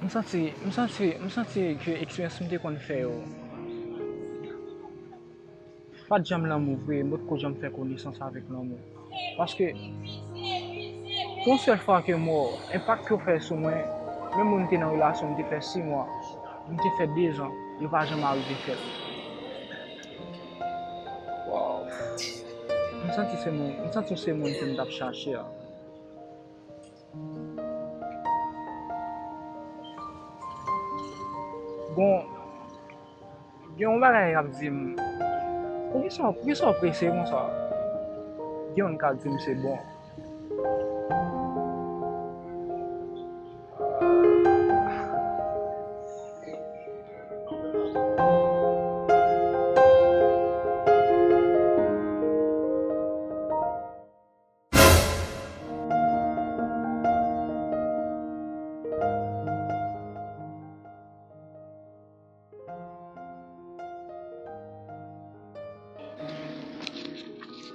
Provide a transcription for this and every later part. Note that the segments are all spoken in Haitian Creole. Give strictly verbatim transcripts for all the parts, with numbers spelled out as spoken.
M santi, m santi, m santi ke eksperyans m te konn fè yo pa t janm lanmou vre, m potko janm fè konesans avèk lanmou. Paske, pou yon sèl fwa ke m wè w, enpak ke w fè sou mwen, menm moun m te nan relasyon, m te fè sis mwa, m te fè dezan, yo pa janm arive fè l. Wow. M santi se moun, m santi se moun ke m t ap chache a. Bon, gen yon bagay k ap di m, poukisa, poukisa w prese konsa? Gen youn k ap di m se bon.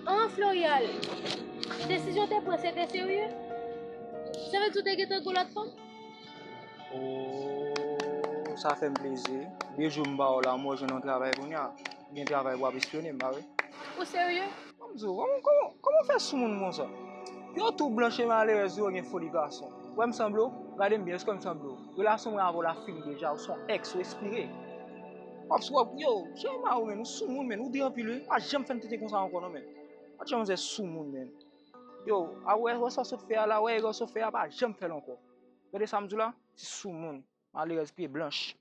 An, Florial, desizyon w te pran se te serye? Sa vle di w te gentan gen lòt fanm? Oh, sa fè m plezi. De jou m pa wè w la, m wè w jwenn yon travay kounye a. Gen travay pou w ap espyone m, pa vre? Ou serye? Ban m di w, kòman, kòman, kòman w fè sou moun konsa? Yo tou blanch e malerèz, yo gen foli gason. Wè m sanble w? Gade m byen, èske m sanble w? Relasyon mwen avè w la fini deja, ou se yon èks, ou espire. W ap, w ap, yo, J M A ou, menn, ou sou moun, menn, ou di anpil, wi. Pa janm fè m tenten konsa ankò, non, menn. Pa janm fè sou moun, menn. Yo, a wè, wè sa w sot fè a la, wè erè w sot fè a, pa janm fè l ankò. Gade sa m di w la, ti sou moun, malerèz pye blanch.